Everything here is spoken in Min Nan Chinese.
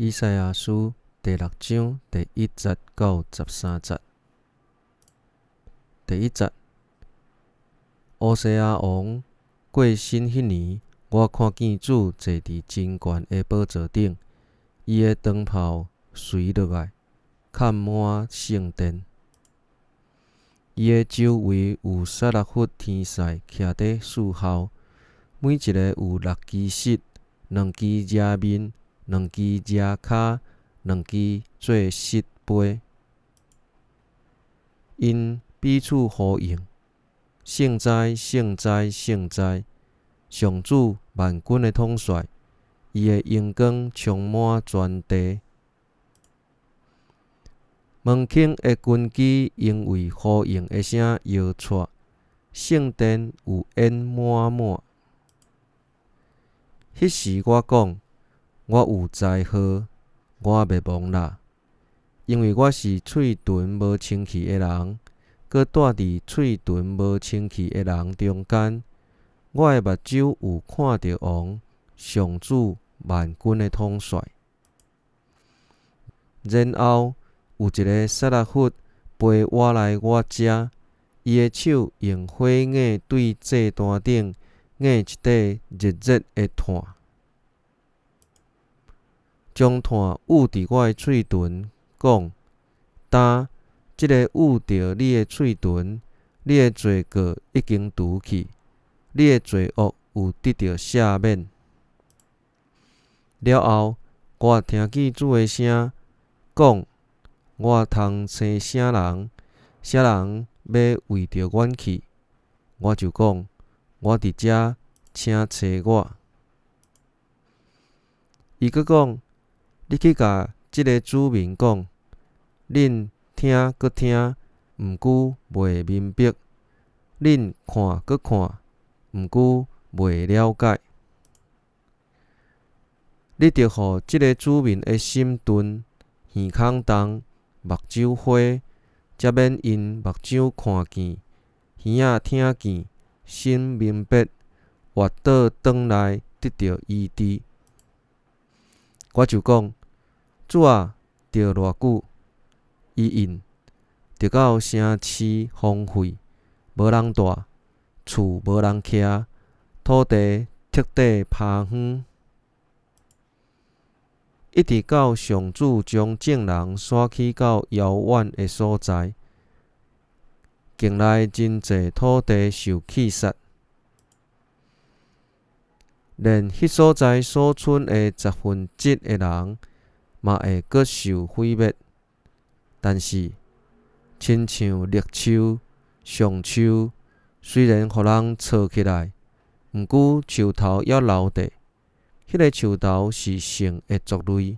以賽亞書第六章第一節到十三節。第一節，烏西亞王過身彼年，我看見主坐佇真懸的寶座頂，伊的長袍垂落來，崁滿聖殿。伊的周圍有撒拉弗天使徛佇侍候，每一个有六支翼，兩支遮面，兩支遮跤，兩支做翼飛。𪜶彼此呼應，聖哉，聖哉，聖哉！上主萬軍的統帥，伊的榮光充滿全地。門檻的根基因為呼應的聲搖掣，聖殿有煙滿滿。彼時我講，我有災禍，我滅亡啦！因為我是喙唇無清氣的人，閣住佇喙唇無清氣的人中間。我的目睭有看著王，上主萬軍的統帥。然後有一个撒拉弗飛倚來我遮，伊的手用火鈪對祭壇頂鈪一塊熱熱的炭，將炭捂佇我的喙唇，講：今，這个捂著你的喙唇，你的罪過已經除去，你的罪惡有得著赦免。了後，我聽見主的聲，講：我通差啥人？啥人欲為著阮去？我就講：我佇遮，請差我。伊閣講：你去共這个子民講，恁聽閣聽，毋過袂明白；恁看閣看，毋過袂了解。你著予這个子民的心鈍，耳孔重，目睭花，才免𪜶目睭看見，耳仔聽見，心明白，活倒轉來得著醫治。我就講：主啊，著偌久？伊應：直到城市荒廢，無人蹛，厝無人徛，土地徹底拋荒，一直到上主將眾人徙去到遙遠的所在，境內真濟土地受棄殺，連彼所在所賰的十分之一的人，嘛會閣受毀滅。但是，親像綠樹、橡樹，雖然予人銼起來，毋過樹頭猶留著，彼个樹頭是聖的族類。